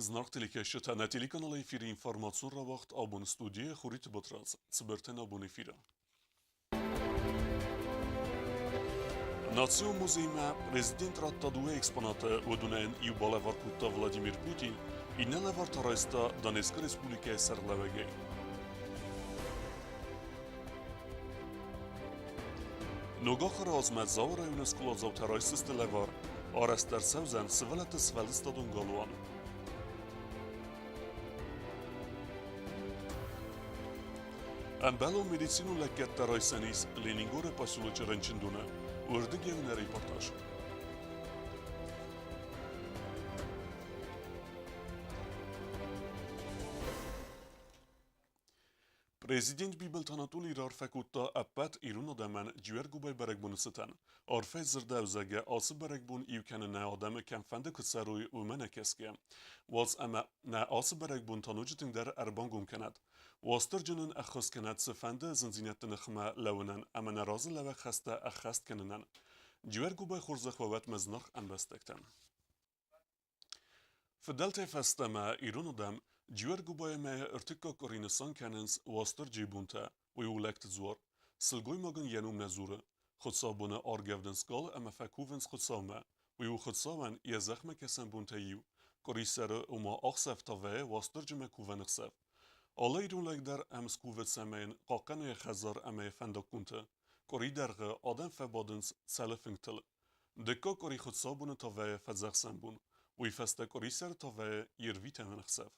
Зынаргъ телекӕсджытӕ, нӕ телеканалы эфиры информацион рауагъд абон студийы Хуриты Батрадз. Цыбыртӕн абон эфиры. Национ музеймӕ президент радта дыууӕ экспонаты, уыдонӕн иу балӕвар кодта Владимир Путин, иннӕ лӕвар та райста Донецкы республикӕйы сӕргълӕууӕгӕй. Ног ахуыры азмӕ Дзауы районы скъоладзаутӕ райсдзысты лӕвар. Арӕзт ӕрцӕудзӕн сывӕллӕтты сфӕлдыстадон галуан. Ӕмбӕлон медицинон лӕггӕдтӕ райсӕн ис Ленингоры поселочы рынчындоны. Уырдыгӕй нӕ репортаж. Президент Бибылты Анатолий раарфӕ кодта ӕппӕт ирон адӕмӕн Джиуӕргуыбайы бӕрӕгбоны цытӕн. Арфӕ дзырдӕвзагӕ ацы бӕрӕгбон иу кӕны нӕ адӕмы кӕмфӕнды куы цӕрой, уымӕ нӕ кӕсгӕ. Уадз ӕмӕ нӕ ацы бӕрӕгбон та ноджы тынгдӕр ӕрбангом кӕнӕд. Уастырджы нын ӕххуыс кӕнӕд цыфӕнды зындзинӕдты ныхмӕ лӕууынӕн ӕмӕ нӕ разылӕууӕг хӕстӕ ӕххӕст кӕнынӕн. Джиуӕргуыбайы хорзӕх уӕвӕт мӕ зынаргъ ӕмбӕстӕгтӕн. Фыдӕлтӕй фӕстӕмӕ ирон адӕм Джиуӕргуыбаимӕ ӕртыккаг къуыри нысан кӕнынц Уастырджийы бонтӕ, уый у лӕгты дзуар. Сылгоймагӕн йӕ ном нӕ дзуры. Хуыцаубоны аргӕвдынц гал ӕмӕ фӕкувынц Хуыцаумӕ. Уый у Хуыцауӕн йӕ зӕхмӕ кӕсӕн бонтӕй иу. Къуырисӕры, ома ӕхсӕв та вӕййы Уастырджимӕ кувӕн ӕхсӕв. Алы ирон лӕг дӕр ӕм скувы, цӕмӕй йын хъахъхъӕна йӕ хӕдзар ӕмӕ йӕ фӕндаггонты. Къуыри дӕргъы адӕм фӕбадынц цӕлы фынгтыл. Дыккаг къуыри хуыцаубоны та вӕййы фӕдзӕхсӕн бон, уый фӕстӕ къуырисӕры та вӕййы йе рвитӕн ӕхсӕв.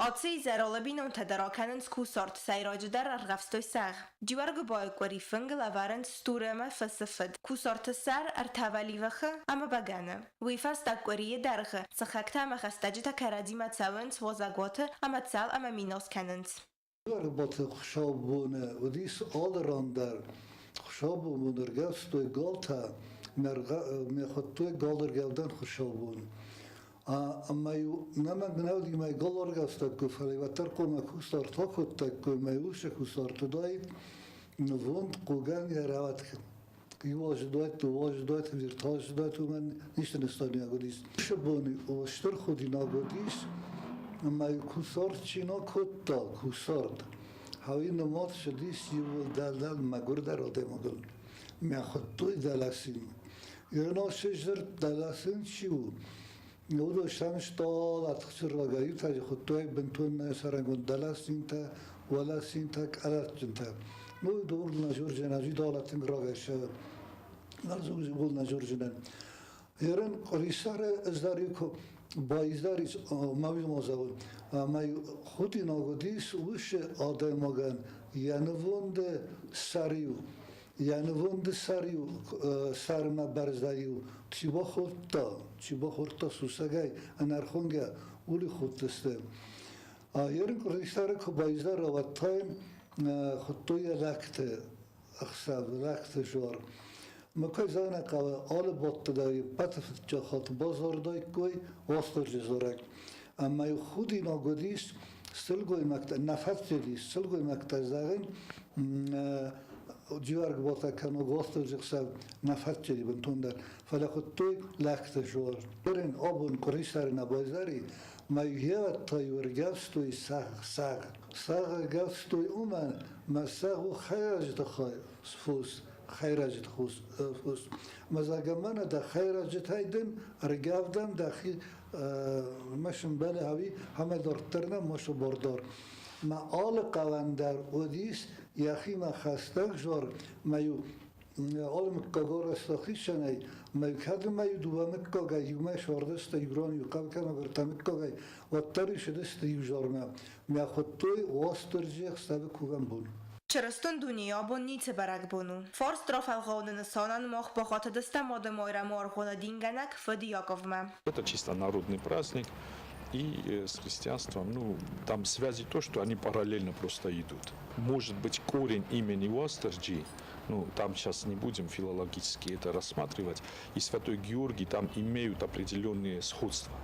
Аци изӕр алы бинонтӕ дӕр акӕнынц кусарт, сӕйраджыдӕр ӕргъӕвстой сӕгъ. Джиуӕргуыбайы къуыри фынгыл ӕвӕрынц стур ӕмӕ фысы фыд, кусарты сӕр, ӕртӕ уӕливыхы ӕмӕ бӕгӕны. Уый фӕстаг къуырийы дӕргъы сыхӕгтӕ ӕмӕ хӕстӕджытӕ кӕрӕдзимӕ цӕуынц уазӕгуаты ӕмӕ цӕл ӕмӕ минас кӕнынц. Арбаты хуыцаубоны уыдис алы ран дӕр. Хуыцаубон ӕргӕвстой галтӕ, ме хуыдтой галӕргӕвдӕн хуыцаубон. Ӕмӕ-иу нӕмӕг нӕ уыди, мӕ гал ӕргӕвстаккой, фӕлӕ уӕддӕр хъуамӕ кусарт акодтаиккой, мӕ усы кусарт уыдаид нывонд хъугӕн йӕ рӕуӕд иу азы дуайт, дыууӕ азы дуайт, ӕртӕ азы дуайт, уымӕн ницы нысаниуӕг уыдис. Уыцы бон стыр худинаг уыдис, ӕмӕ кусарт чи нӕ кодта, кусарт, хауи нымад цыдис иууыл дӕлдӕр мӕгуырдӕр адӕймагыл. Мӕ хуыдтой дӕлӕсин. Ирон дзырд дӕлӕсин чи у, уыдон сӕм стъолат хсыррагӕй иутӕ хуыдтой бынтон нӕ сӕрӕнгонд дӕлӕсинтӕ, уӕлӕсинтӕ, къӕлӕтджынтӕ. Ну, дурна журжена, жидала тынг рагӕй сӕ нал журжинӕн. Ерын къуырисӕры ӕз дӕр байздар мӕ зӕгъын, ӕмӕ худинаг уыдис уыцы адӕймагӕн йӕ нывонды сӕр-иу йӕ нывонды сӕр-иу сӕрмӕ бӕрзӕй-иу чи бахордта, чи бахордта сусӕгӕй, ӕнӕрхонгӕ ули худтысты. Ерын къуырисӕры куы байзӕра, уӕд та йын хуыдтой йӕ лӕгты ӕхсӕв, лӕгты зор. Мыкӕй зӕгъын хъӕуы, алы бӕтты дӕр ӕппӕты фыццаг хатт базардаиккой Уастырджи зарӕг. Ӕмӕ-иу худинаг уыдис сылгоймӕгтӕ, нӕ фӕцыдис сылгоймӕгтӕ зӕгъын, Джиуӕргуботӕ кӕнӕ Уастырджи хсӕв нӕ фӕцыди бынтондӕр, фӕлӕ хуыдтой лӕгты зор. Бирин абон къуырисӕры нӕ базари, мӕ гъеуӕдта-иу ӕргӕвстой сӕгъ, сӕгъ. Сӕгъ ӕргӕвстой уымӕн, мӕ сӕгъ у хӕйрӕджыты фос, хӕйрӕджыты фос. Мӕ зӕгъӕмӕн дӕ хӕйрӕджытӕй дын ӕргӕвдӕн дӕхи мӕ сымбӕлы ӕви ӕмӕ дарддӕр нӕ мӕ бордор. Мӕ алы хъӕуӕн дӕр уыдис йӕхимӕ хӕстӕг зор, мӕ-иу алы мыггаг арӕзта хицӕнӕй, мӕ кӕд ӕмӕ-иу дыууӕ мыггагӕй иумӕ сардысты иу ран иу хъӕу кӕнӕ ӕртӕ мыггагӕй, уӕддӕр-иу цыдысты иу зармӕ. Мӕ хуыдтой Уастырджи ӕхсӕвы кувӕн бон. Чырыстон дунейы абон ницы бӕрӕгбон у. Фарст рафӕлгъауыны нысанӕн мах бахатыдыстӕм Мады Майрӕмы аргъуаны дингӕнӕг фыд Яковмӕ. Это чисто народный праздник. И с христианством, ну, там связи то, что они параллельно просто идут. Может быть, корень имени Уастырджи, ну, там сейчас не будем филологически это рассматривать, и Святой Георгий там имеют определенные сходства.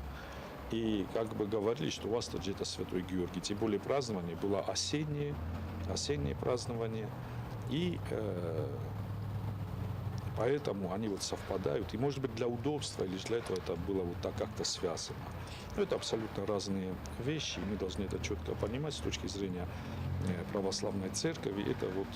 И как бы говорили, что Уастырджи это Святой Георгий. Тем более празднование было осеннее, осеннее празднование. И Поэтому они вот совпадают. И, может быть, для удобства или для этого это было вот так как-то связано. Но это абсолютно разные вещи, и мы должны это четко понимать с точки зрения православной церкви. Это вот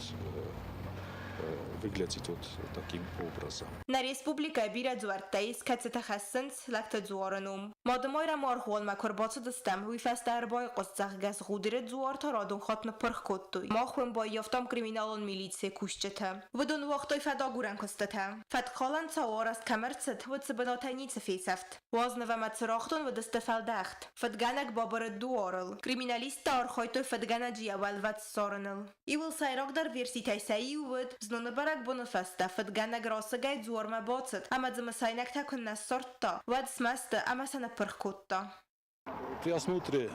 выглядит вот таким образом. Нӕ республикӕйы бирӕ дзуӕрттӕ ис, кӕцытӕ хӕссынц Лӕгты дзуары ном. Мадымайрӕмы аргъуанмӕ куы ӕрбацыдыстӕм, уый фӕстӕ ӕрбайхъуыст, зӕгъгӕ, Згъудеры дзуар та радон хатт ныппырх кодтой. Мах уым баййӕфтам криминалон милицийы кусджыты. Уыдон уагътой фӕдагурӕн куыстытӕ. Фӕткхалӕн цау арӕзт кӕм ӕрцыд, уыцы бынатӕй ницы фесӕфт. Уазныв ӕмӕ цырагъдон уыдысты фӕлдӕхт. Фыдгӕнӕг бабырыд дуарыл. Криминалисттӕ архайдтой фыдгӕнӕджы йӕ уӕлвӕд ссарыныл. Иуыл сӕйрагдӕр верситӕй сӕ иу уыд, зноны бӕрӕгбоны фӕстӕ фыдгӕнӕг расыгӕй дзуармӕ бацыд ӕмӕ дзы мысайнӕгтӕ куыннӕ ссардта, уӕд смӕсты ӕмӕ сӕ ныппырх кодта. При осмотре,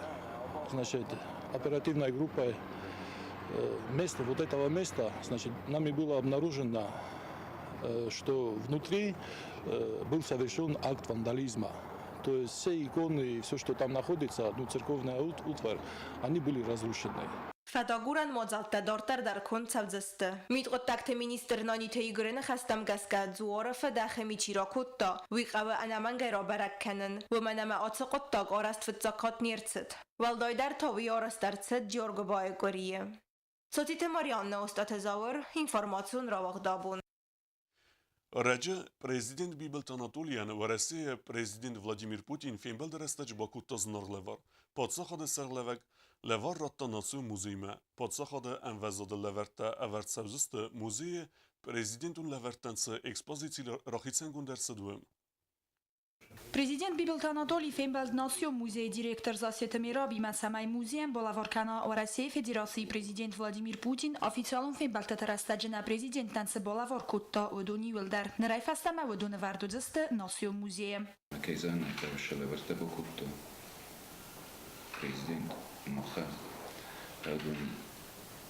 значит, оперативной группой места, вот этого места, значит, нами было обнаружено, что внутри был совершен акт вандализма. То есть все иконы и все, что там находится, ну, церковная утварь, они были разрушены. Фӕдагурӕн мадзӕлттӕ дарддӕр дӕр конд цӕудзысты. Мидхъуыддӕгты министр Наниты Игоры ныхӕстӕм гӕсгӕ, дзуары фыдӕхы ми чи ракодта, уый хъӕуы ӕнӕмӕнгӕй рабӕрӕг кӕнын, уымӕн ӕмӕ ацы хъуыддаг арӕзт фыццаг хатт не рцыд. Уӕлдайдӕр та уый арӕзт ӕрцыд Джиоргуыбайы къуырийы. Цоциты Марианнӕ, Остъаты Зауыр, информацион рауагъдабон. Ӕрӕджы президент Бибылты Анатолийӕн Уӕрӕсейы президент Владимир Путин фембӕлды рӕстӕджы бакодта зынаргъ лӕвар. Паддзахады сӕргълӕууӕг лӕвар радта Национ музеймӕ. Паддзахады ӕмвӕзады лӕвӕрттӕ ӕвӕрд цӕудзысты музейы президентон лӕвӕрттӕн цы экспозици рахицӕнгонд ӕрцыд, уым. Президент Бибылты Анатолий фембӕлд Национ музейы директор Зассеты Мерабимӕ, цӕмӕй музейӕн балӕвар кӕна Уӕрӕсейы Федерацийы президент Владимир Путин официалон фембӕлдтыты рӕстӕджы нӕ президенттӕн цы балӕвар кодта, уыдон иууылдӕр. Нырӕй фӕстӕмӕ уыдон ӕвӕрд уыдзысты Национ музейы. Кӕй зӕгъын ӕй хъӕуы, сӕ лӕвӕрттӕ бакодта президент махӕн. Уыдон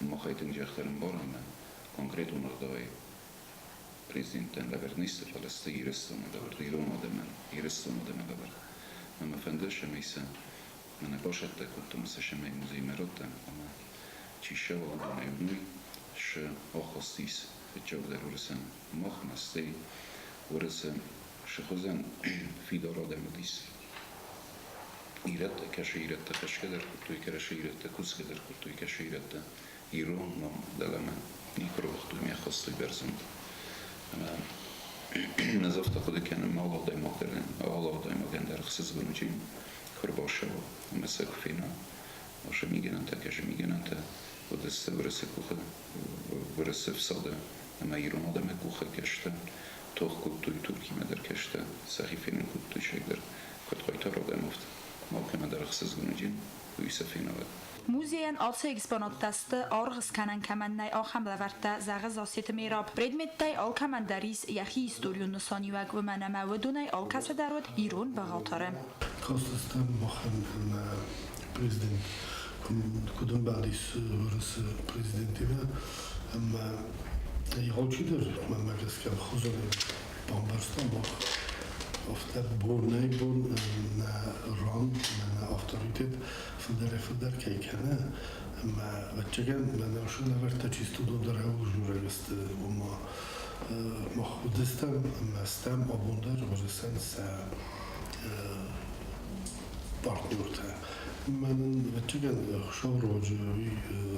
махӕй тынг зӕгъдӕр ӕмбарӕм конкретон ӕгъдауӕй президенттӕн лӕвӕрд ницы, фӕлӕ сты Ирыстоны лӕвӕрд, ирон адӕмӕн, Ирыстоны адӕмӕн лӕвӕрд. Ӕмӕ фӕнды, цӕмӕй сӕ мӕнӕ басӕттӕ кодтон, сӕ цӕмӕй музеймӕ радтам ӕмӕ чи ссӕуа, уыдонӕй уыной, сӕ аххос ис фыццагдӕр Уырысӕн махмӕ, стӕй Уырысы цы хуызӕн фидар адӕм уыдис. Ирӕттӕ, кӕсы ирӕттӕ хӕсгӕ дӕр кодтой, кӕсы ирӕттӕ кусгӕ дӕр кодтой, кӕсы ирӕттӕ ирон ном дӕлӕмӕ никуы руагътой, ме ххуыстой бӕрзонд. Ӕмӕ ӕз афтӕ хъуыды кӕнын, алы адӕймаг дӕр, алы адӕймагӕн дӕр ӕхсызгон уыди, куы ӕрбацӕуа ӕмӕ сӕ куы фена, асы мигӕнӕнтӕ, кӕсы мигӕнӕнтӕ, уыдысты Уырысы къухы, Уырысы ӕфсады ӕмӕ ирон адӕмы къухы кӕстӕ тох кодтой Туркимӕ дӕр кӕстӕ, сӕхи фенын кодтой сӕйдӕр, куыд хъайтар адӕм, афтӕ. Алкӕмӕ дӕр ӕхсызгон уыди, уый сӕ фенӕуӕд. Музейӕн ацы экспонаттӕ сты, аргъ скӕнӕн кӕмӕн нӕй, ахӕм лӕвӕрттӕ, зӕгъы Зассеты Мераб. Предметтӕй алкӕмӕн дӕр ис йӕхи историон нысаниуӕг, уымӕн ӕмӕ уыдонӕй алкӕцы дӕр уыд ирон бӕгъатыры. Кастыстӕм махӕн президент куыд ӕмбӕлдис Уырысы президентимӕ ӕмӕ алчидӕр, мӕнмӕ гӕсгӕ, хуызӕнӕй бамбӕрста мах афтӕ бонӕй-бон нӕ ранг ӕмӕ нӕ авторитет фылдӕрӕй-фылдӕр кӕй кӕны ӕмӕ ӕвӕццӕгӕн мӕнӕ уыцы лӕвӕрттӕ чисто уыдон дӕр ӕууыл дзурӕг сты, ома мах уыдыстӕм ӕмӕ стӕм абон дӕр Уырысӕн сӕ партнертӕ. Мӕнӕн ӕвӕццӕгӕн Хуыцауы руаджы уый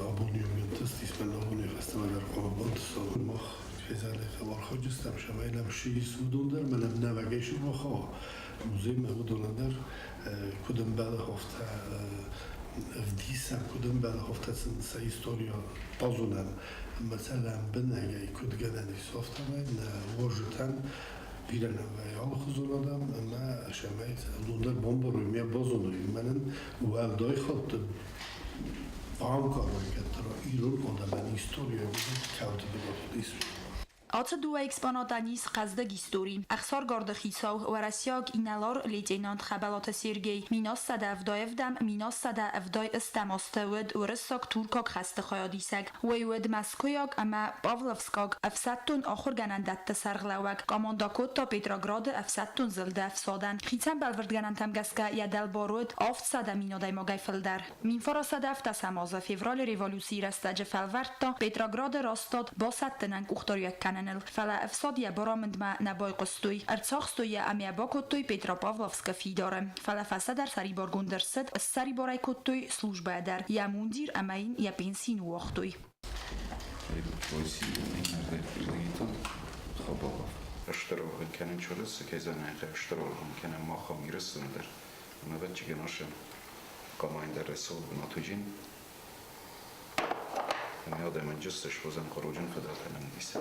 абоны онг ӕнтыстис, мӕн абонӕй фӕстӕмӕ дӕр хъуамӕ бантыса. Мах кӕй архайджыстӕм, цӕмӕй нӕм ссис уыдон дӕр, мӕнӕ нӕуӕгӕй сывахауа музеймӕ, уыдонӕн дӕр куыд ӕмбӕлы, афтӕ ӕвдисӕм, куыд ӕмбӕлы, афтӕ сын сӕ историйӕ базонӕм ӕмӕ сӕ лӕмбынӕгӕй куыд гӕнӕн ис, афтӕмӕй нӕ уазджытӕн бирӕ нӕ вӕййы алыхуызон адӕм ӕмӕ цӕмӕй уыдон дӕр бамбарой, ме базоной, мӕнӕн уӕлдай хатт банкъарой, кӕддӕр ирон адӕмӕн историйӕ кӕуды бынат уыдис. Ацы дыууӕ экспонатӕн ис хъӕздыг истори. Ӕхсаргарды хицау, уӕрӕсейаг инӕлар-лейтенант Хӕбӕлаты Сергей 1177 1178 азты уыд уырыссаг-туркаг хӕсты хайадисӕг. Уый уыд мӕскуыйаг ӕмӕ павловскаг ӕфсӕддон ахуыргӕнӕндӕтты сӕргълӕууӕг, командӕ кодта Петрограды ӕфсӕддон зылды ӕфсадӕн. Хицӕн бӕлвырдгӕнӕнтӕм гӕсгӕ йӕ дӕлбар уыд 700 мин адӕймагӕй фылдӕр. 1917 азы февралы революцийы рӕстӕджы фӕлвӕрдта Петрограды растад басӕттынӕн къухдариуӕг кӕнын. кӕныныл, фӕлӕ ӕфсад йӕ барамындмӕ нӕ байхъуыстой, ӕрцахстой йӕ ӕмӕ йӕ бакодтой Петропавловскы фидары. Фӕлӕ фӕстӕдӕр сӕрибаргонд ӕрцыд, ссӕрибар ӕй кодтой службӕйӕ дӕр, йӕ мундир ӕмӕ йын йӕ пенси ныууагътой. Стыр аргъ кӕнын чырысы, кӕй зӕгъын ӕй хъӕуы, стыр аргъ кӕнӕм мах ам Ирыстоны дӕр. Ӕмӕ ӕвӕццӕгӕн ацы хъамайӕн дӕр рӕсугъд бынат уыди. Ӕмӕ адӕмӕн суыдзӕн хъаруджын фыдӕлтӕ нӕм уыдис.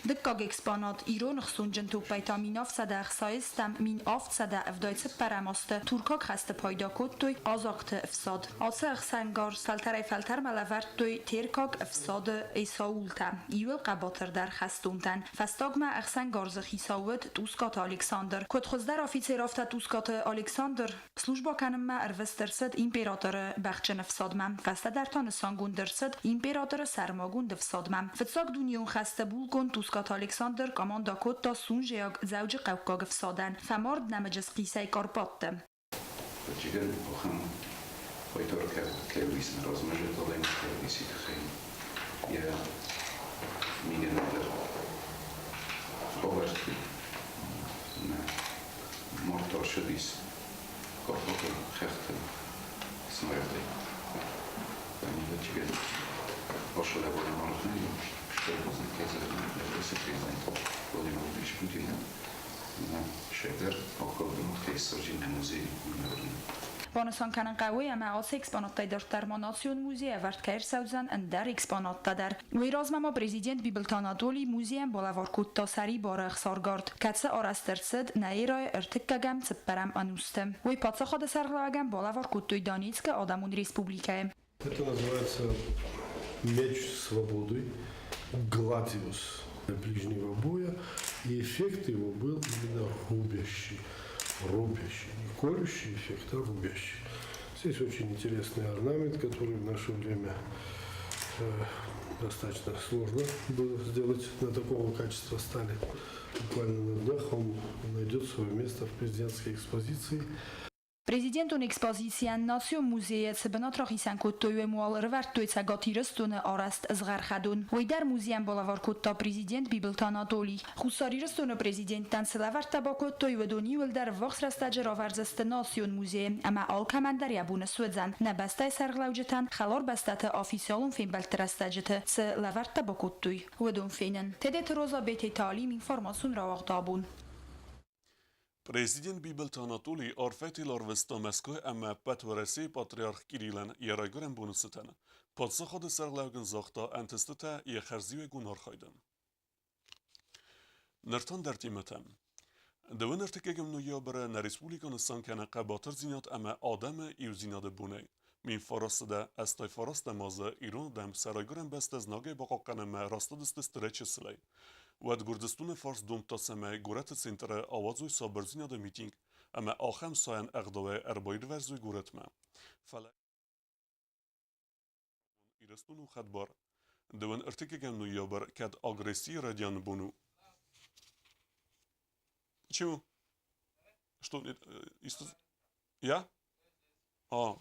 Дыккаг экспонат ирон ӕхсонджын топпӕй та 1760-ӕм, 1774 азты туркаг хӕсты пайда кодтой хъазахъты ӕфсад. Ацы ӕхсӕнгарз фӕлтӕрӕй-фӕлтӕрмӕ лӕвӕрдтой теркаг ӕфсады есаултӕ, иууыл хъӕбатырдӕр хӕстонтӕн. Фӕстагмӕ ӕхсӕнгарзы хицау уыд Тускъаты Александр. Куыд хуыздӕр афицер, афтӕ Тускъаты Александр службӕ кӕнынмӕ ӕрвыст ӕрцыд императоры бӕхджын ӕфсадмӕ, фӕстӕдӕр та нысангонд ӕрцыд императоры сӕрмагонд ӕфсадмӕ. Фыццаг дунеон хӕсты булкъон Тускъаты Александр командӕ кодта Сунжӕйаг Дзӕуджыхъӕуккаг ӕфсадӕн, фӕмард нӕмыджы схъисӕй Карпатты. Ӕвӕццӕгӕн, ахӕм хъайтар кӕй уыдис нӕ размӕ адӕймаг кӕй уыдис, уый тыххӕй йӕ мигӕнӕн дӕр бавӕрдтой. Ӕмӕ мард ӕрцыдис Карпаты хӕхты снарядӕй. Ӕвӕццӕгӕн, Ашалӕвӕры мард нӕй, стыр бузныг кӕй зӕгъын, уыцы президент Владимир Владимирович Путинӕн. Сӕйдӕр музей. Банысан кӕнын хъӕуы, ӕмӕ ацы экспонаттӕй дарддӕр ма Национ музей ӕвӕрд кӕй ӕрцӕудзӕн ӕндӕр экспонаттӕ дӕр. Уый размӕ ма президент Бибылты Анатоли музейӕн балӕвар кодта сӕрибары ӕхсаргард, кӕцы арӕзт ӕрцыд нӕ эрӕйы ӕртыккӕгӕм цыппӕрӕм ӕнусты. Уый паддзахады сӕргълӕууӕгӕн балӕвар кодтой Донецкы Адӕмон Республикӕйы. Это называется меч свободы, гладиус ближнего боя, и эффект его был именно рубящий. Рубящий, не колющий эффект, а рубящий. Здесь очень интересный орнамент, который в наше время достаточно сложно было сделать на такого качества стали. Буквально на днях он найдет свое место в президентской экспозиции. Президентон экспозицийӕн Национ музейы цы бынат рахицӕн кодтой, уым уал ӕрывӕрдтой Цӕгат Ирыстоны арӕзт згъӕрхӕдон. Уый дӕр музейӕн балӕвар кодта президент Бибылты Анатолий. Хуссар Ирыстоны президенттӕн цы лӕвӕрттӕ бакодтой, уыдон иууылдӕр ӕввахс рӕстӕджы равӕрдзысты Национ музейы ӕмӕ алкӕмӕн дӕр йӕ бон суыдзӕн, нӕ бӕстӕйы сӕргълӕуджытӕн хӕлар бӕстӕты официалон фембӕлдты рӕстӕджыты цы лӕвӕрттӕ бакодтой, уыдон фенын. Тедеты Роза, Бететы Алим, информацион рауагъд «Абон». Президент Бибылты Анатолий арфӕтыл арвыста Мӕскуы ӕмӕ ӕппӕт Уӕрӕсейы патриарх Кириллӕн йӕ райгуырӕн боны цытӕн. Паддзахады сӕргълӕууӕг ын загъта ӕнтыстытӕ йӕ хӕрзиуӕгон архайдӕн. Ныртон дӕр темӕтӕ. Дыууын ӕртыккӕгӕм ноябры нӕ республикӕ нысан кӕны хъӕбатырдзинад ӕмӕ адӕмы иудзинады бонӕй. 1989 азы ирон адӕм сӕ райгуырӕн бӕстӕ знагӕй бахъахъхъӕнынмӕ растадысты стырӕй чысылӕй. Уӕд Гуырдзыстоны фарс домдта, цӕмӕй горӕты центры ауадзой сабырдзинады митинг ӕмӕ ахӕм сайӕн ӕгъдауӕй ӕрбаирвӕзой горӕтмӕ. Фӕлӕ Ирыстон у хӕдбар. Дыууын ӕртыккӕгӕм ноябрь кӕд агрессийы райдианы бон у? Почему? Что? Я? А.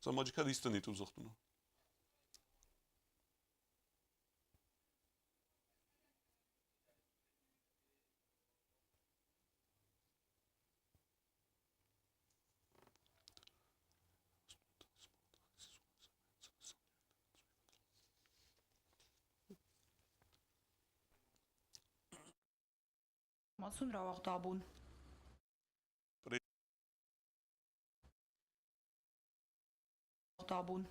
Самаджи кӕд исты не тузахтуна? Информацион рауагъд «Абон». Абон.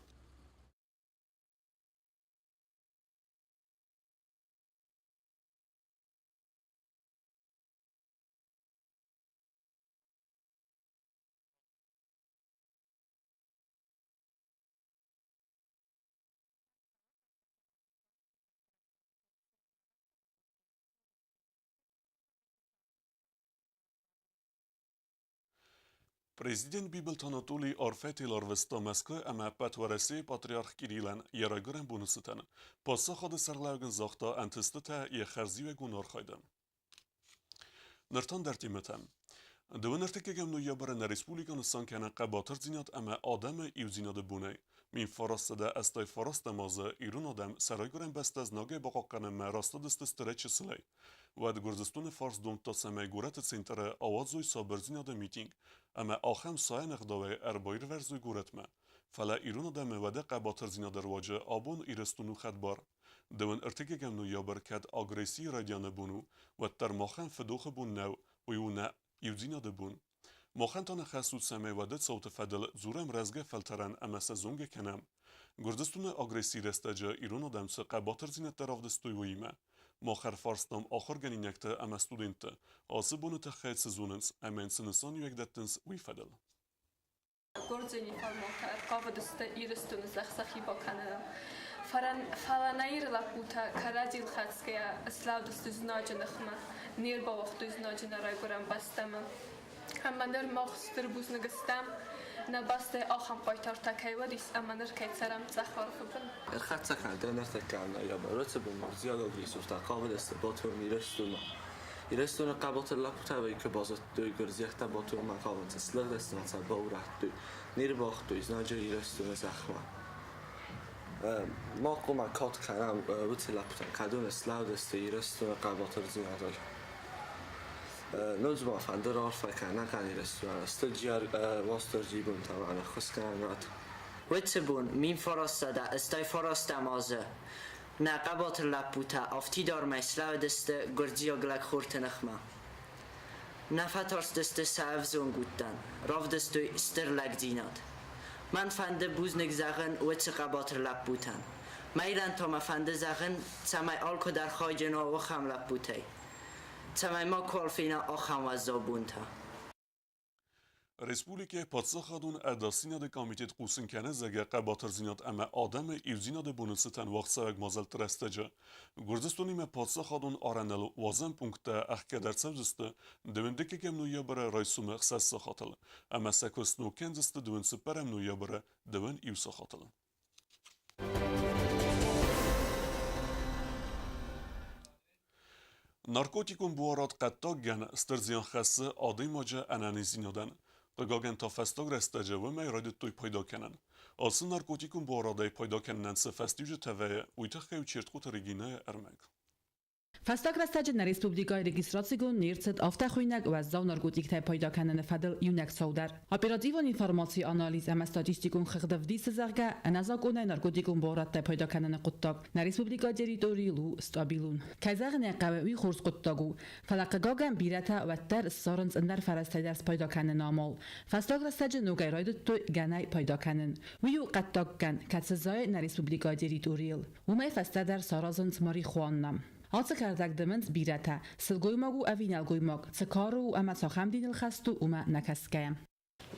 Президент Бибылты Анатолий арфӕтыл арвыста Мӕскуы ӕмӕ ӕппӕт Уӕрӕсейы патриарх Кириллӕн йӕ райгуырӕн боны цытӕн. Паддзахады сӕргълӕууӕг ын загъта ӕнтыстытӕ йӕ хӕрзиуӕгон архайдӕн. Ныртон дӕр темӕтӕ. Дыууын ӕртыккӕгӕм ноябры нӕ республикӕ нысан кӕны хъӕбатырдзинад ӕмӕ адӕмы иудзинады бонӕй. 1989 азы ирон адӕм сӕ райгуырӕн бӕстӕ знагӕй бахъахъхъӕнынмӕ растадысты стырӕй чысылӕй. Уӕд Гуырдзыстоны фарс домдта, цӕмӕй горӕты центры ауадзой сабырдзинады митинг ӕмӕ ахӕм сайӕн ӕгъдауӕй ӕрбаирвӕзой горӕтмӕ. Фӕлӕ ирон адӕмы уӕдӕ хъӕбатырдзинады руаджы абон Ирыстон у хӕдбар. Дыууын ӕртыккӕгӕм ноябрь кӕд агрессийы райдианы бон у, уӕддӕр махӕн фыдохы бон нӕу, уый у нӕ иудзинады бон. Махӕн та нӕ хӕс у, цӕмӕй уӕды цауты фӕдыл дзурӕм рӕзгӕ фӕлтӕрӕн ӕмӕ сӕ зонгӕ кӕнӕм. Гуырдзыстоны агрессийы рӕстӕджы ирон адӕм цы хъӕбатырдзинӕдтӕ равдыстой, уыимӕ. Мах ӕрфарстам ахуыргӕнинӕгты ӕмӕ студентты, ацы боны тыххӕй цы зонынц ӕмӕ йын цы нысаниуӕг дӕттынц, уый фӕдыл. Гуырдзыйы неформалтӕ ӕрхъавыдысты Ирыстоны зӕхх сӕхи бакӕныныл. Фӕлӕ нӕ Иры лӕппутӕ кӕрӕдзийыл хӕцгӕйӕ слӕудысты знаджы ныхмӕ, не рбауагътой знаджы нӕ райгуырӕн бӕстӕмӕ. Ӕмӕ ныр мах стыр бузныг стӕм, нӕ бӕстӕйы ахӕм хъайтартӕ кӕй уыдис ӕмӕ ныр кӕй цӕрӕм цъӕх арвы бын. Ӕрхӕццӕ кӕн дӕ ныртӕккӕ ноябры бын гуырдзиаг агрессортӕ хъавыдысты Батумы Ирыстонмӕ. Ирыстоны хъӕбатыр лӕппутӕ куы базыдтой, гуырдзиӕгтӕ Батуммӕ хъавынц, слыгъдысты ӕмӕ сӕ баурӕдтой. Не рбауагътой знаджы Ирыстоны зӕхмӕ. Мах хъуамӕ кад кӕнӕм уыцы лӕппутӕн, кӕдон слӕудысты Ирыстоны хъӕбатырдзинадыл. Ноджы ма фӕнды раарфӕ кӕнӕн Ирыстонӕн стыр Уастырджийы бонтӕ ма ныххуыс кӕнӕн. Уыцы бон 1989 азы нӕ хъӕбатыр лӕппутӕ афтидармӕй слӕудысты гуырдзиаг лӕгхорты ныхмӕ. Нӕ фӕтарстысты сӕ ӕвзонг удтӕн, равдыстой стыр лӕгдзинад. Мӕн фӕнды бузныг зӕгъын уыцы хъӕбатыр лӕппутӕн. Мӕирӕн та мӕ фӕнды зӕгъын, цӕмӕй алкуыдӕр хайджын уа ахӕм лӕппутӕй, цӕмӕй макуал фена ахӕм уӕззау бонтӕ. Республикӕйы паддзахадон ӕдасдзинады комитет хъусын кӕны, зӕгъгӕ, хъӕбатырдзинад ӕмӕ адӕмы иудзинады боны цытӕн уагъдцӕуӕг мадзӕлтты рӕстӕджы Гуырдзыстонимӕ паддзахадон арӕныл уадзӕн пункттӕ ӕхгӕд ӕрцӕудзысты дыууындыккӕгӕм ноябры райсомы ӕхсӕз сахатыл ӕмӕ сӕ куыст сног кӕндзысты дыууын цыппӕрӕм ноябры дыууын иу сахатыл. Наркотикон буарад хъӕддаг гӕн стыр зиан хӕссы адӕймаджы ӕнӕниздзинадӕн. Хъыгагӕн та фӕстаг рӕстӕджы уымӕй райдыдтой пайда кӕнын. Ацы наркотикон буарадӕй пайда кӕнынӕн цы фӕстиуджытӕ вӕййы, уый тыххӕй у Чертхъоты Регинӕйы ӕрмӕг. Фӕстаг рӕстӕджы нӕ республикӕйы регистрацигонд не рцыд афтӕхуыйнӕг уӕззау наркотиктӕй пайда кӕныны фӕдыл иунӕг цау дӕр. Оперативон информацийы анализ ӕмӕ статистикон хыгъд ӕвдисы, зӕгъгӕ, ӕнӕзакъонӕй наркотикон буарадтӕй пайда кӕныны хъуыддаг нӕ республикӕйы территорийыл у стабилон. Кӕй зӕгъын ӕй хъӕуы, уый хорз хъуыддаг у, фӕлӕ хъыгагӕн бирӕтӕ уӕддӕр ссарынц ӕндӕр фӕрӕзтӕй дӕр спайда кӕныны амал. Фӕстаг рӕстӕджы ногӕй райдыдтой гӕнӕй пайда кӕнын. Уый у хъӕддаг гӕн, кӕцы зайы нӕ республикӕйы территорийыл. Уымӕй фӕстӕдӕр саразынц марихуана. Ацы кӕрдӕг дымынц бирӕтӕ, сылгоймаг у ӕви нӕлгоймаг, цы кары у ӕмӕ цахӕм диныл хӕст у, уымӕ нӕ кӕсгӕйӕ.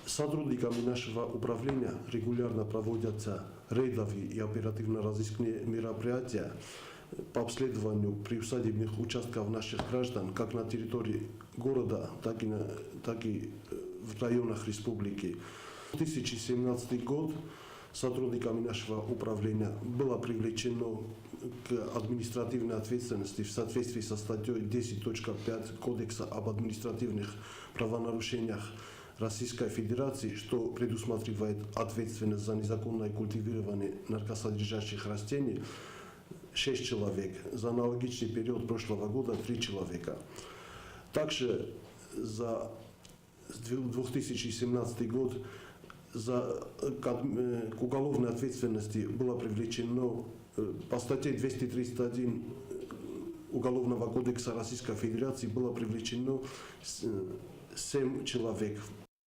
Сотрудниками нашего управления регулярно проводятся рейдовые и оперативно-розыскные мероприятия по обследованию приусадебных участков наших граждан как на территории города, так и в районах республики. 2017 год сотрудниками нашего управления было привлечено к административной ответственности в соответствии со статьей 10.5 Кодекса об административных правонарушениях Российской Федерации, что предусматривает ответственность за незаконное культивирование наркосодержащих растений, 6 человек. За аналогичный период прошлого года 3 человека. Также за 2017 год к уголовной ответственности было привлечено по статье 231 Уголовного кодекса Российской Федерации было привлечено 7 человек.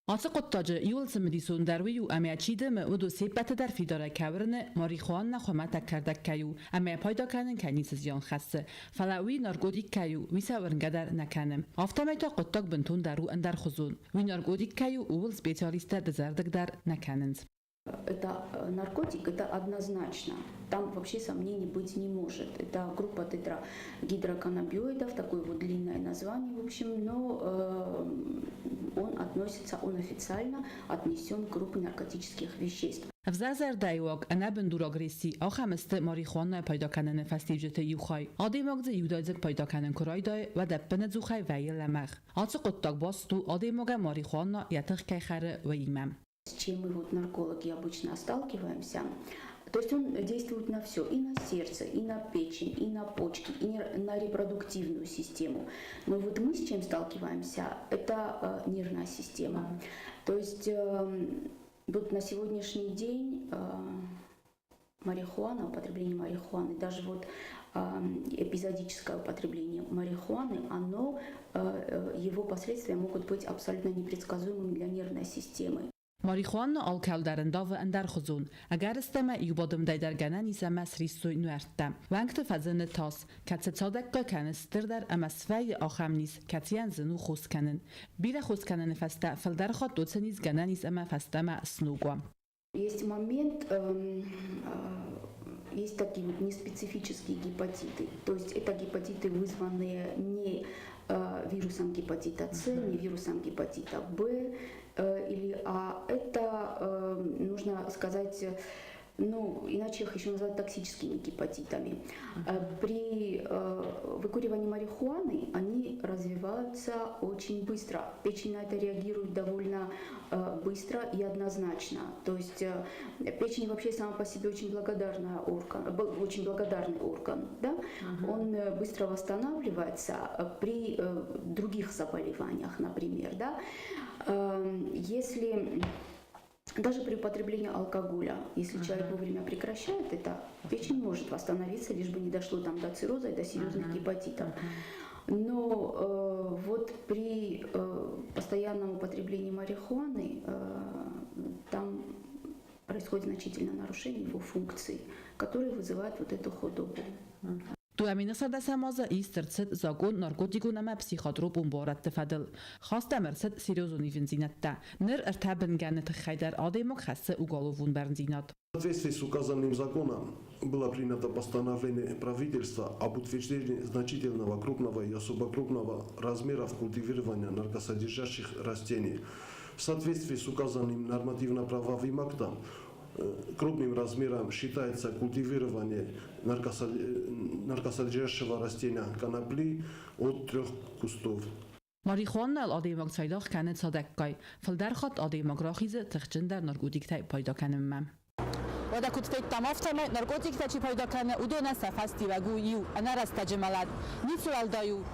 Ацы хъуыддаджы иууыл цымыдисондӕр уый у, ӕмӕ чи дымы, уыдон се ппӕты дӕр фидарӕй кӕй уырны, марихуана хуымӕтӕг кӕрдӕг кӕй у, ӕмӕ пайда кӕнын кӕй ницы зиан хӕссы. Фӕлӕ уый наркотик кӕй у, уый сӕ уырнгӕ дӕр нӕ кӕны. Афтӕмӕй та хъуыддаг бынтондӕр у ӕндӕрхуызон. Уый наркотик кӕй у, ууыл специалисттӕ дызӕрдыг дӕр нӕ кӕнынц. Это наркотик, это однозначно. Там вообще сомнений быть не может. Это группа тетрагидроканнабиоидов, такое вот длинное название, в общем, но он относится, он официально отнесен к группе наркотических веществ. Ӕвзӕр зӕрдӕйыуаг, ӕнӕбындур агресси ахӕм сты марихуанайӕ пайда кӕныны фӕстиуджыты иу хай. Адӕймаг дзы иудадзыг пайда кӕнын куы райдайы, уӕд ӕппынӕдзухӕй вӕййы лӕмӕгъ. Ацы хъуыддаг баст у, адӕймагӕн марихуана йӕ тых кӕй хӕры, уыимӕ. С чем мы вот наркологи обычно сталкиваемся, то есть он действует на все, и на сердце, и на печень, и на почки, и на репродуктивную систему. Но вот мы с чем сталкиваемся, это нервная система. То есть вот на сегодняшний день марихуана, употребление марихуаны, даже вот эпизодическое употребление марихуаны, оно, его последствия могут быть абсолютно непредсказуемыми для нервной системы. Марихуана алкӕуыл дӕр ӕндавы ӕндӕрхуызон, ӕгӕрыстӕмӕй иу бадымдӕй дӕр гӕнӕн ис ӕмӕ сриссой нуӕрттӕ. Уӕнгты фӕзыны тас, кӕцы цадӕггай кӕны стырдӕр ӕмӕ свӕййы ахӕм низ, кӕцыйӕн зын у хос кӕнын. Бирӕ хос кӕныны фӕстӕ фылдӕр хатт уыцы низ гӕнӕн ис ӕмӕ фӕстӕмӕ сног уа. Есть момент, есть такие вот неспецифические гепатиты. То есть это гепатиты, вызванные не вирусом гепатита С, не вирусом гепатита Б или А. Это, нужно сказать, ну, иначе их еще называют токсическими гепатитами. При выкуривании марихуаны они развиваются очень быстро. Печень на это реагирует довольно быстро и однозначно. То есть печень вообще сама по себе очень благодарный орган, очень благодарный орган, да? Он быстро восстанавливается при других заболеваниях, например, да? Если даже при употреблении алкоголя, если человек вовремя прекращает это, печень может восстановиться, лишь бы не дошло там до цирроза и до серьезных гепатитов. Но вот при постоянном употреблении марихуаны там происходит значительное нарушение его функций, которые вызывают вот эту худобу. 2010 азы ист ӕрцыд закъон наркотикон ӕмӕ психотропон буарадты фӕдыл. Хаст ӕм ӕрцыд серьезон ивындзинӕдтӕ. Ныр ӕртӕ бынгӕны тыххӕй дӕр адӕймаг хӕссы уголовон бӕрндзинад. В соответствии с указанным законом было принято постановление правительства об утверждении значительного крупного и особо крупного размеров культивирования наркосодержащих растений. В соответствии с указанным нормативно-правовым актом крупным размером считается культивирование наркосодержащего растения конопли от 3 кустов. Марихуанайыл адӕймаг цайдагъ кӕны цадӕггай. Фылдӕр хатт адӕймаг рахизы тыхджындӕр наркотиктӕй пайда кӕнынмӕ. Уӕдӕ куыд федтам, афтӕмӕй наркотиктӕ чи пайда кӕны, уыдонӕн сӕ фӕстиуӕг у иу, ӕнӕрӕстӕджы мӕлӕт. Ницы уӕлдай у,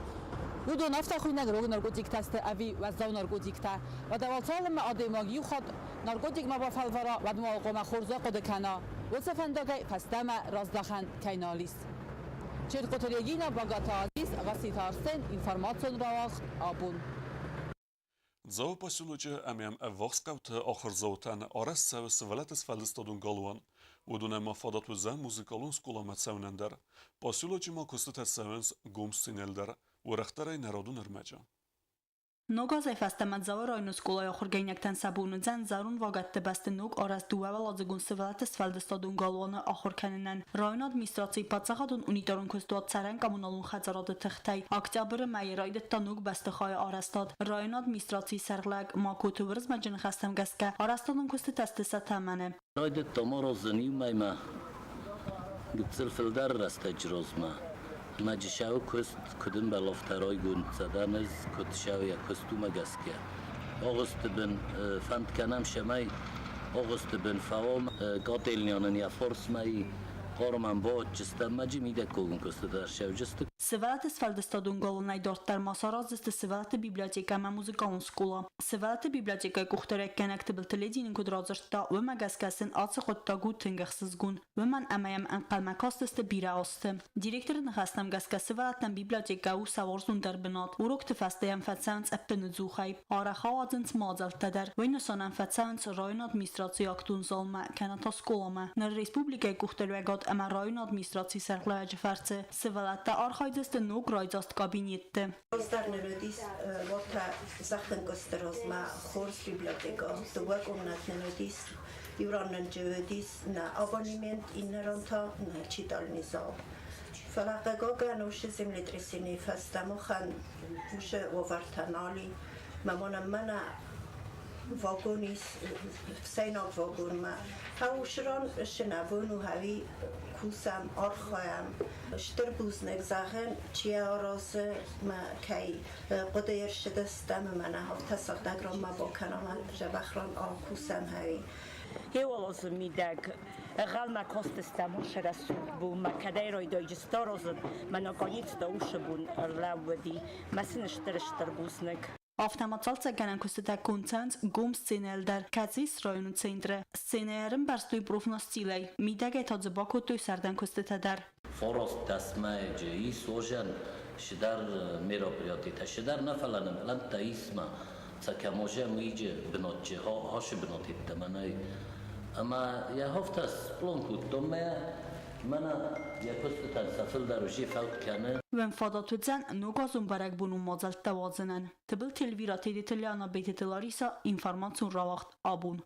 уыдон афтӕхуыйнӕг рог наркотиктӕ сты ӕви уӕззау наркотиктӕ. Уӕдӕ уал цалынмӕ адӕймаг иу хатт наркотик ма бафӕлвара, уӕдмӕ уал хъуамӕ хорз ахъуыды кӕна, уыцы фӕндагӕй фӕстӕмӕ раздӕхӕн кӕй нал ис. Чертхъоты Регинӕ, Багаты Азиз, Гасситы Арсен, информацион рауагъд Абон. Дзауы поселочы ӕмӕ йӕм ӕввахс хъӕуты ахуырдзаутӕн арӕзт цӕуы сывӕллӕтты сфӕлдыстадон галуан. Уыдонӕн ма фадат уыдзӕн музыкалон скъоламӕ цӕуынӕн дӕр. Поселочы ма куыстытӕ цӕуынц гом сценӕйыл дӕр, уӕрӕхдӕрӕй нӕ радон ӕрмӕджы. Ног азӕй фӕстӕмӕ Дзауы районы скъолайы ахуыргӕнинӕгтӕн сӕ бон уыдзӕн зӕронд вагӕтты бӕсты ног арӕзт дыууӕуӕладзыгон сывӕллӕтты сфӕлдыстадон галуаны ахуыр кӕнынӕн. Районы администрацийы паддзахадон унитарон куыстуат цӕрӕн коммуналон хӕдзарады тыхтӕй октябры мӕйы райдыдта ног бӕстыхайы арӕзтад. Районы администрацийы сӕргълӕг Макоты Уырызмӕджы ныхӕстӕм гӕсгӕ, арӕзтадон куыстытӕ сты сӕ тӕмӕны. Райдыдтам аразын иу мӕймӕ гыццыл фылдӕр рӕстӕджы размӕ. Ӕмӕ Джысауы куыст куыд ӕмбӕлы, афтӕ райгонд цӕдӕн ӕз куыд сӕу йӕ куыст, уымӕ гӕсгӕ. Августы бын фӕнд кӕнӕм, цӕмӕй августы бын фӕуӕм котельнянӕн йӕ фарсмӕ хъармӕн баадджыстӕм ӕмӕ мидӕггагон куыстытӕ ссӕуджысты. Сывӕллӕтты сфӕлдыстадон галуанӕй дарддӕр ма сараздзысты сывӕллӕтты библиотекӕ ӕмӕ музыкалон скъола. Сывӕллӕтты библиотекӕйы къухдариуӕггӕнӕг Тыбылты Ледин куыд радзырдта, уымӕ гӕсгӕ сын ацы хъуыддаг у тынг ӕхсызгон, уымӕн ӕмӕ йӕм ӕнхъӕлмӕ кастысты бирӕ азты. Директоры ныхӕстӕм гӕсгӕ сывӕллӕттӕн библиотекӕ у сӕ уарзондӕр бынат. Урокты фӕстӕ йӕм фӕцӕуынц ӕппыныдзухӕй. Арӕх ауадзынц мадзӕлттӕ дӕр. Уый нысанӕн фӕцӕуынц районы администрацийы актон залмӕ, кӕнӕ та скъоламӕ. Ныр республикӕйы къухдариуӕгад ӕмӕ районы администрацийы сӕргълӕууӕджы фӕрцы сывӕллӕттӕ архайдзысты ног райдзаст кабинетты. Раздӕр нын уыдис уӕртӕ зӕххӕнкъуысты размӕ хорз библиотекӕ. Дыууӕ къомнӕт нын уыдис. Иу ран нын уыдис нӕ абонемент, иннӕ ран та нӕ читальный зал. Фӕлӕ хъыгагӕн уыцы землетрясенийы фӕстӕ махӕн уыцы уавӕртӕ нал и. Мӕ мӕнӕ мӕнӕ Вагон ис, ӕфсӕйнаг вагонмӕ. Уыцы ран сынӕвон у ӕви кусӕм, архайӕм. Стыр бузныг зӕгъын, чи йӕ аразы, мӕ кӕй хъуыдыйы ӕрцыдыстӕм ӕмӕ нӕ афтӕ сыгъдӕг ранмӕ бакӕнӕм, дзӕбӕх ран акусӕм ӕви. Еуал азы мидӕг ӕнхъӕлмӕ кастыстӕм уыцы рӕсугъд бонмӕ, кӕдӕй райдайджысты аразын, мӕ наконец-то уыцы бон ӕрлӕууыди. Мӕ сын стыр-стыр бузныг. Афтӕ ма цалцӕггӕнӕн куыстытӕ конд цӕуынц гом сценӕйыл дӕр, кӕцы ис районы центры. Сценӕйы ӕрӕмбӕрзтой профнастилӕй, мидӕгӕй та дзы бакодтой сӕрдӕн куыстытӕ дӕр. 19 мӕйы ис озӕн сидӕр мероприятитӕ, сидӕр нӕ, фӕлӕ нын пълӕнттӕ ис ма цӕкӕмозӕн уыйджы бынатчы, хашы бынатеттӕ мӕнӕй. Ӕмӕ йӕ хафтӕ сплан кодтон мӕ мӕнӕ йӕ куыстытӕн сӕ фылдӕр уже фӕуд кӕны. Уӕм фадат уыдзӕн ногазон бӕрӕгбонон мадзӕлттӕ уадзынӕн. Тыбылты Эльвира, Тедеты Лиана, Бететы Лариса, информацион рауагъд «Абон».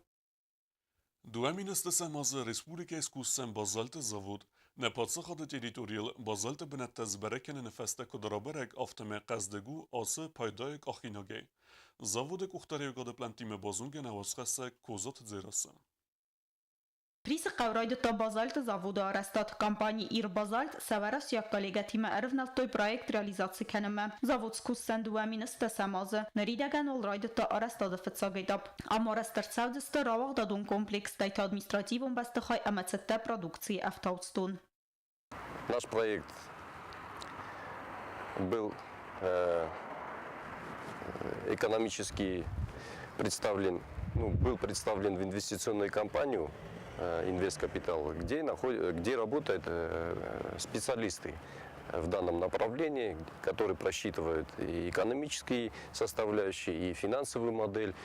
2010 азы республикӕйы скусдзӕн базальты завод. Нӕ паддзахады территорийыл базальты бынӕттӕ сбӕрӕг кӕныны фӕстӕ куыд рабӕрӕг, афтӕмӕй хъӕздыг у ацы пайдайы къахинагӕй. Заводы къухдариуӕгады пълӕнттимӕ базонгӕ нӕ уацхӕссӕг Козаты Дзерассӕ. Присы хъӕу райдыдта базальты заводы арӕзтад. Компани «Ирбазальт» сӕ уӕрӕсейаг коллегӕтимӕ ӕрывнӕлдтой проект реализаци кӕнынмӕ. Завод скусдзӕн 2010 азы. Ныридӕгӕн уал райдыдта арӕзтады фыццаг этап. Ам арӕзт ӕрцӕудзысты рауагъдадон комплекстӕй та административон бӕстыхай ӕмӕ цӕттӕ продукцийы ӕфтауцдон. Наш проект был экономически представлен, ну, был представлен в инвестиционную компанию «Инвесткапитал», где работают специалисты в данном направлении, которые просчитывают и экономические составляющие, и финансовую модель.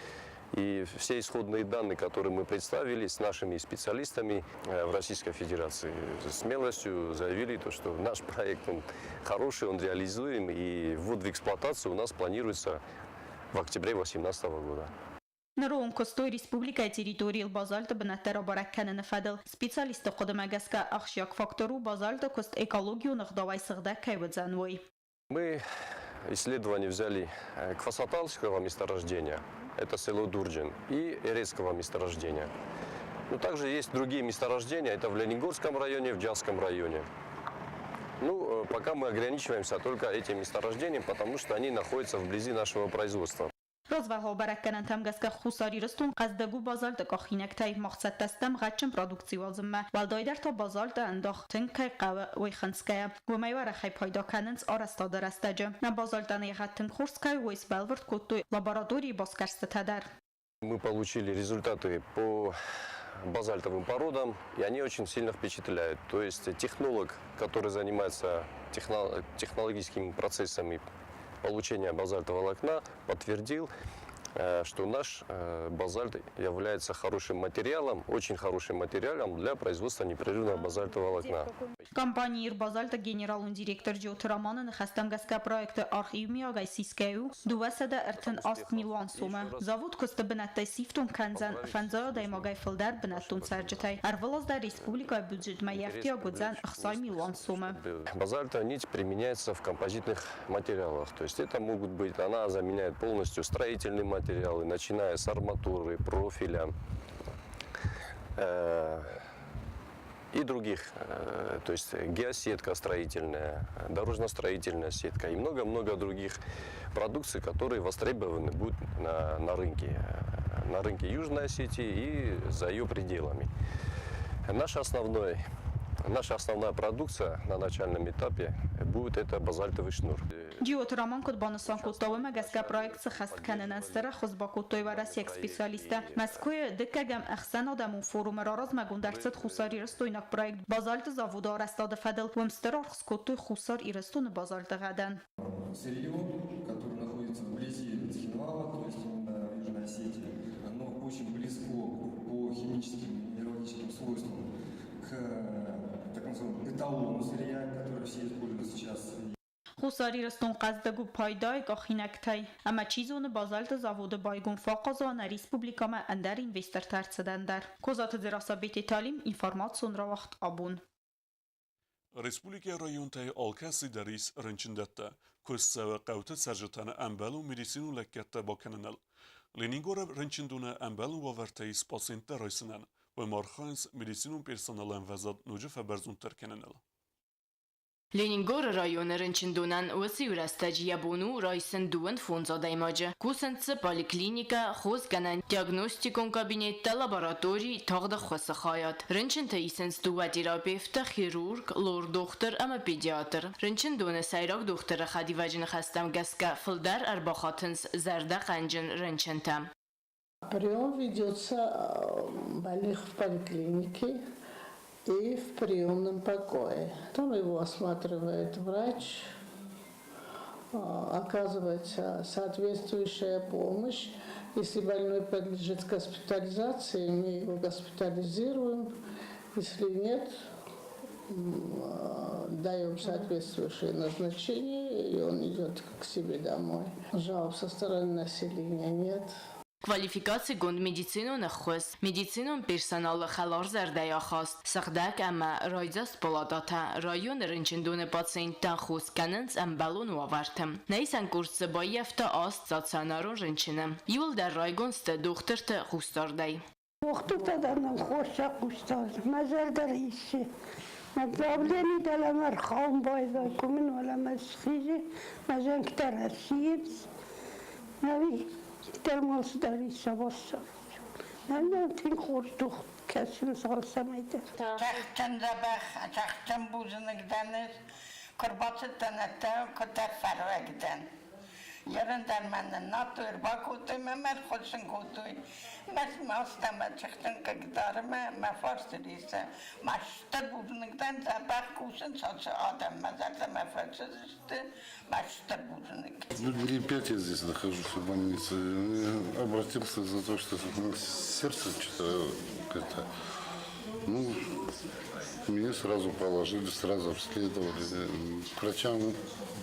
И все исходные данные, которые мы представили с нашими специалистами в Российской Федерации, с смелостью заявили то, что наш проект, он хороший, он реализуем, и ввод в эксплуатацию у нас планируется в октябре 2018 года. Ныры онг куыстой республикӕйы территорийыл базальты бынӕттӕ рабӕрӕг кӕныны фӕдыл. Специалистты хъуыдымӕ гӕсгӕ ахсджиаг фактор у базальты куыст экологион ӕгъдауӕй сыгъдӕг кӕй уыдзӕн, уый. Мы исследование взяли Квасаталского месторождения, это село Дурджин, и Эрецкого месторождения. Но также есть другие месторождения, это в Ленингорском районе, в Джасском районе. Ну, пока мы ограничиваемся только этим месторождением, потому что они находятся вблизи нашего производства. Развӕлгъау бӕрӕггӕнӕнтӕм гӕсгӕ Хуссар Ирыстон хъӕздыг у базальты къахинӕгтӕй, мах цӕттӕ стӕм гъӕдджын продукци уадзынмӕ, уӕлдайдӕр та базальты ӕндах тынг кӕй хъӕуы, уый хынцгӕйӕ. Уымӕй уӕрӕхӕй пайда кӕнынц арӕзтады рӕстӕджы. Нӕ базальтӕн йӕ гъӕд тынг хорз кӕй у, уый сбӕлвырд кодтой лабораторийы басгӕрстытӕ дӕр. Мы получили результаты по базальтовым породам, и они очень сильно впечатляют. То есть технолог, который занимается технологическими процессами получения базальтового волокна, подтвердил, что наш базальт является хорошим материалом, очень хорошим материалом для производства непрерывного базальтового волокна. Компани «Ирбазальт»-ы генералон директор Джиоты Романы ныхӕстӕм гӕсгӕ проекты аргъ иумиагӕй сисгӕ у 238 милуан сомы. Завод куысты бынӕттӕй сифтонг кӕндзӕн фӕндзай адӕймагӕй фылдӕр бынӕттон цӕрджытӕй. Ӕрвылаз дӕр республикӕйы бюджетмӕ йе фтиаг уыдзӕн 60 милуан сомы. Базальтовая нить применяется в композитных материалах. То есть это могут быть, она заменяет полностью строительные материалы, начиная с арматуры, профиля и других, то есть геосетка строительная, дорожно-строительная сетка и много-много других продукций, которые востребованы будут на рынке Южной Осетии и за ее пределами. Наша основная продукция на начальном этапе будет это базальтовый шнур. Джиоты Роман куыд банысан кодта, уымӕ гӕсгӕ проект сыххӕст кӕнынӕн стыр ӕххуыс бакодтой уӕрӕсейаг специалисттӕ. Мӕскуыйы дыккӕгӕм ӕхсӕнадӕмон форумы раразмӕгонд ӕрцыд хуссарирыстойнаг проект базальты заводы арӕзтады фӕдыл. Уым стыр аргъ скодтой Хуссар Ирыстоны базальты гъӕдӕн. Сырье, которое находится вблизи Цхинвала, то есть именно Южной Осетии, оно очень близко по химическим и минералогическим свойствам к так называемому эталону сырья, который все используют сейчас. Хуссар Ирыстон хъӕздыг у пайдайы къахинӕгтӕй, ӕмӕ чи зоны базальты заводы байгом фӕахъаз уа нӕ республикӕмӕ ӕндӕр инвестортӕ ӕрцыдӕн дӕр. Козаты Дзерассӕ, Бететы Алим, информацион рауагъд «Абон». Республикӕйы районтӕй алкӕцы дӕр ис рынчындӕттӕ. Куыст цӕуы хъӕуты цӕрджытӕн ӕмбӕлон медицинон лӕггӕдтӕ бакӕныныл. Ленингоры рынчындоны ӕмбӕлон уавӕртӕ ис пациенттӕ райсынӕн, уым архайынц медицинон персоналы ӕмвӕзад ноджы фӕбӕрзонддӕр кӕныныл. Ленингоры районы рынчындонӕн уыцы иу рӕстӕджы йӕ бон у райсын 25 адӕймаджы. Кусынц дзы поликлиникӕ, хосгӕнӕн, диагностикон кабинеттӕ, лаборатори, тагъд ӕххуысы хайад. Рынчынтӕ исынц дыууӕ терапевты, хирург, лор-дохтыр ӕмӕ педиатр. Рынчындоны сӕйраг дохтыры хӕдивӕджы ныхӕстӕм гӕсгӕ фылдӕр ӕрбахатынц зӕрдӕхъӕнджын рынчынтӕ. Прием ведется больных в поликлинике и в приемном покое. Там его осматривает врач, оказывается соответствующая помощь. Если больной подлежит госпитализации, мы его госпитализируем. Если нет, даем соответствующее назначение, и он идет к себе домой. Жалоб со стороны населения нет. Квалификацигонд медицинон ӕххуыс, медицинон персоналы хӕларзӕрдӕйы ахаст, сыгъдӕг ӕмӕ райдзаст палатӕтӕ районы рынчындоны пациенттӕн хос кӕнынц ӕмбӕлон уавӕрты. Нӕ исӕн къорд дзы баййӕфта аст стационарон рынчыны. Иууылдӕр райгонд сты дохтырты хъусдардӕй. Дохтыртӕ дӕр нын хорз сӕ хъусдард. Мӕ зӕрдӕ риссы. Мӕ давлени дӕлӕмӕ рхауын байдайы, куы мын уӕлӕмӕ схизы, мӕ зӕнгтӕ рӕсийынц. Ӕви термосы дӕр ис сабоссаг. Нӕ тынг хорз кӕсынц алцӕмӕй дӕр. Тӕхджын дзӕбӕх, тӕхджын бузныг дӕн ӕз, куы рбацыдтӕн ӕддӕ, куы фӕрвӕг дӕн. Ерын дӕр мӕ ныннадтой, ӕрбакодтой мӕ, мӕ рхуыссын кодтой. Мӕ маст ӕмӕ тыхджын хъыгдары мӕ, мӕ фарсы рисы. Ма стыр бузныг дӕн, дзӕбӕх кусынц ацы адӕм, мӕ зӕрдӕмӕ фӕцыдысты, ма стыр бузныг. Ну, дней 5 я здесь нахожусь в больнице. Я обратился за то, что сердце что-то это. Ну, меня сразу положили, сразу обследовали. К врачам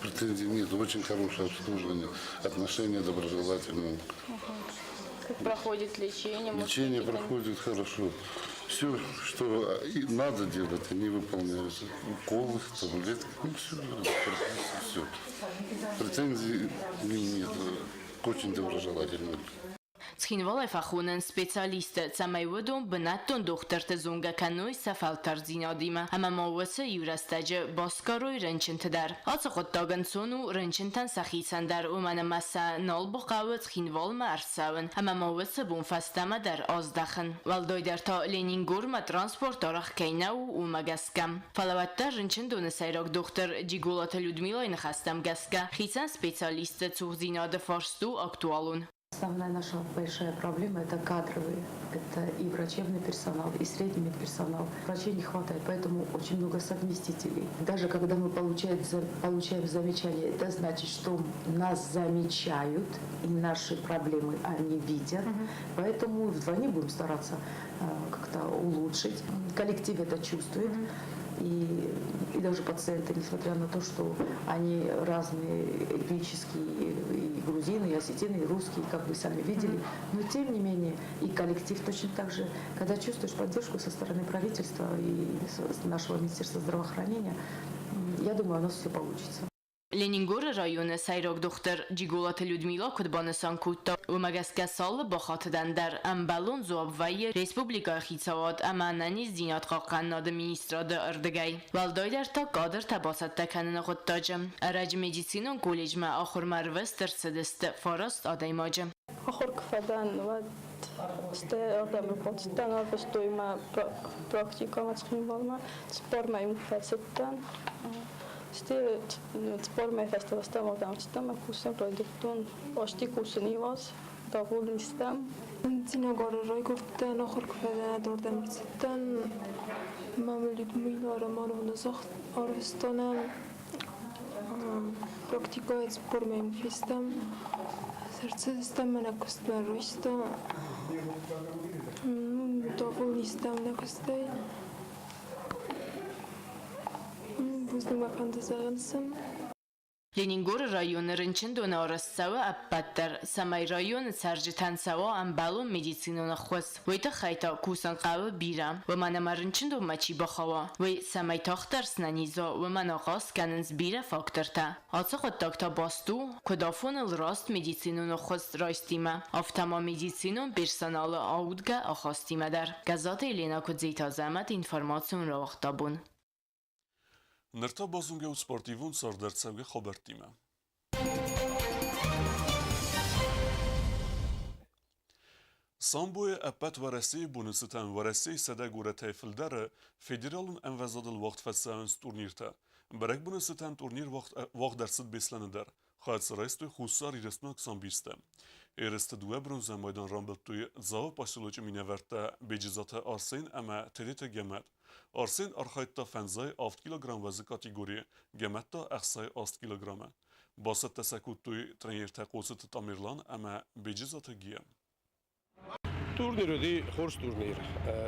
претензий нет. Очень хорошее обслуживание, отношения доброжелательные. Как проходит лечение? Может, Лечение какие-то- проходит хорошо. Все, что и надо делать, они выполняют. Уколы, таблетки, ну все, все. Претензий к ним нет. Очень доброжелательные. Цхинвалӕй фӕхонынц специалистты, цӕмӕй уыдон бынӕттон дохтырты зонгӕ кӕной сӕ фӕлтӕрддзинадимӕ ӕмӕ ма уыцы иу рӕстӕджы басгарой рынчынты дӕр. Ацы хъуыддаг ӕнцон у рынчынтӕн сӕхицӕн дӕр, уымӕн ӕмӕ сӕ нал бахъӕуы Цхинвалмӕ ӕрцӕуын ӕмӕ ма уыцы бон фӕстӕмӕ дӕр аздӕхын. Уӕлдайдӕр та Ленингормӕ транспорт арӕх кӕй нӕу, уымӕ гӕсгӕ. Фӕлӕ уӕддӕр рынчындоны сӕйраг дохтыр Джиголаты Людмилайы ныхӕстӕм гӕсгӕ, хицӕн специалистты цухдзинады фарст у актуалон. Основная наша большая проблема – это кадровые. Это и врачебный персонал, и средний медперсонал. Врачей не хватает, поэтому очень много совместителей. Даже когда мы получаем замечания, это значит, что нас замечают, и наши проблемы они видят. Поэтому вдвойне будем стараться как-то улучшить. Коллектив это чувствует. И даже пациенты, несмотря на то, что они разные этнические, и грузины, и осетины, и русские, как вы сами видели, но тем не менее и коллектив точно так же, когда чувствуешь поддержку со стороны правительства и с нашего Министерства здравоохранения, я думаю, у нас все получится. Ленингоры районы сӕйраг дохтыр Джиголаты Людмила куыд банысан кодта, уымӕ гӕсгӕ сӕ алы бахатыдӕн дӕр ӕмбӕлон дзуапп вӕййы республикӕйы хицауад ӕмӕ ӕнӕниздзинад хъахъхъӕнынады министрады ӕрдыгӕй. Уӕлдайдӕр та кадртӕ бацӕттӕ кӕныны хъуыддаджы. Ӕрӕджы медицинон колледжмӕ ахуырмӕ ӕрвыст ӕрцыдысты фараст адӕймаджы. Ахуыр куы фӕдӕн, уӕд стӕй ардӕм ӕрбацыдтӕн, арвыстой мӕ практикӕмӕ Цхинвалмӕ. Цыппар мӕйы фӕцыдтӕн. Стӕй 4 мӕйы фӕстӕ фӕстӕмӕ ардӕм ӕрцыдтӕн ӕмӕ кусын райдыдтон. Асти кусын иу аз, довольный стӕм. Дзинагары райгуырдтӕн, ахуыр куы фӕдӕн, ардӕм ӕрцыдтӕн. Мӕ Людмила Романовна арвыста нӕм практикӕйы 4 мӕйы фестӕм. Ӕрцыдыстӕм мӕ нӕ куыстмӕ райста. Ну, довольный стӕм нӕ куыстӕй. Бузныг мӕ фӕнды зӕгъын сын. Ленингоры районы рынчындоны арӕзт цӕуы ӕппӕт дӕр, цӕмӕй районы цӕрджытӕн цӕуа ӕмбӕлон медицинон ӕххуыс. Уый тыххӕй та кусын хъӕуы бирӕ. Уымӕн ӕмӕ рынчындонмӕ чи бахауа, уый цӕмӕй тагъддӕр снӕниз уа, уымӕн ахъаз кӕнынц бирӕ фактортӕ. Ацы хъуыддаг та баст у, куыд афоныл раст медицинон ӕххуыс райстимӕ, афтӕ ма медицинон персоналы аудгӕ ахастимӕ дӕр. Гӕззаты Еленӕ Куыдзиты Азӕмӕт, информацион рауагъта бон. Ныр та базонгӕ ут спортивон цардӕрцӕугӕ хабӕрттимӕ. Самбойы ӕппӕт Уӕрӕсейы боны цытӕн Уӕрӕсейы 100 горӕтӕй фылдӕры федералон ӕмвӕзадыл уагъд фӕцӕуынц турниртӕ. Бӕрӕгбоны цытӕн турнир уагъд ӕрцыд Беслӕны дӕр. Хӕц райстой Хуссар Ирыстонаг самбисттӕ. Ерысты дыууӕ бронзӕ майдан рамбылдтой Дзауы поселочы минӕвӕрттӕ Беджызаты Арсен ӕмӕ Тедеты Гӕмӕт. Арсен архайдта 57 килограмм вӕзы категорийы, Гӕмӕт та 68 килограммы. Бацӕттӕ сӕ кодтой тренертӕ Хъоцыты Тамерлан ӕмӕ Беджызаты Гия. Турнир уыди хорз турнир.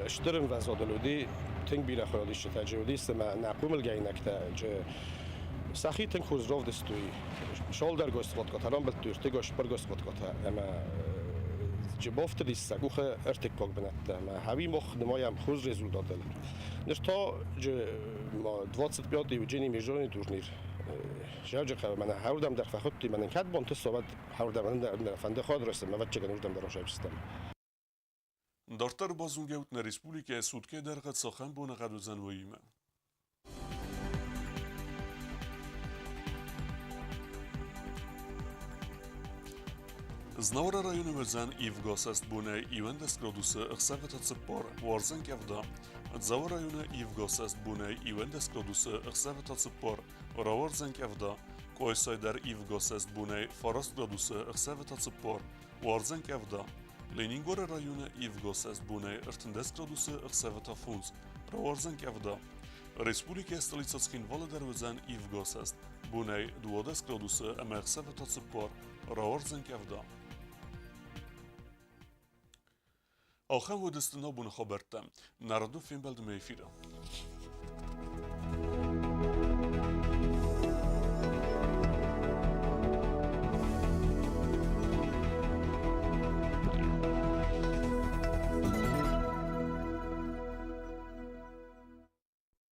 Стыр ӕмвӕзадыл уыди, тынг бирӕ хайадисджытӕ джы уыди, цымӕ нӕ хъомылгӕнинӕгтӕ джы сӕхи тынг хорз равдыстой. Цалдӕргай схваткӕтӕ рамбылдтой, ӕртыгай, цыппӕргай схваткӕтӕ ӕмӕ джы бафтыдис сӕ къухы ӕртыккаг бынӕттӕ. Ӕмӕ хӕуи мах нымайӕм хорз результатыл. Ныр та джы ма 25-й Евгений международный турнир Зӕуджыхъӕуы мӕнӕ хӕрдӕм дӕр фӕхуыдтой, мӕнӕн кӕд бонты цӕуӕд хӕрдӕм ӕндӕр фӕнды ходросы, ӕвӕццӕгӕн уырдӕм дӕр расайдзыстӕм. Дарддӕр базонгӕут нӕ республикӕйы суткӕйы дӕргъы цахӕм боныгъӕд уыдзӕн, уыимӕ. Знауыры районы уыдзӕн ивгӕ цӕстбонӕй 11 градусы, ӕхсӕвы та 4, уардзӕн къӕвда. Дзауы районы ивгӕ цӕстбонӕй 11 градусы, ӕхсӕвы та 4, рауардзӕн къӕвда. Къуайсай дӕр ивгӕ цӕстбонӕй 9 градусы, ӕхсӕвы та 4, уардзӕн къӕвда. Ленингоры районы ивгӕ цӕстбонӕй 13 градусы, ӕхсӕвы та 5, рауардзӕн къӕвда. Республикӕйы столицӕ Цхинвалы дӕр уыдзӕн ивгӕ цӕст. Бонӕй 12 градусы ӕмӕ ӕхсӕвы та 4, рауардзӕн къӕвда. Ахӕм уыдысты нӕ боны хабӕрттӕ. Нӕ радон фембӕлдмӕ эфиры.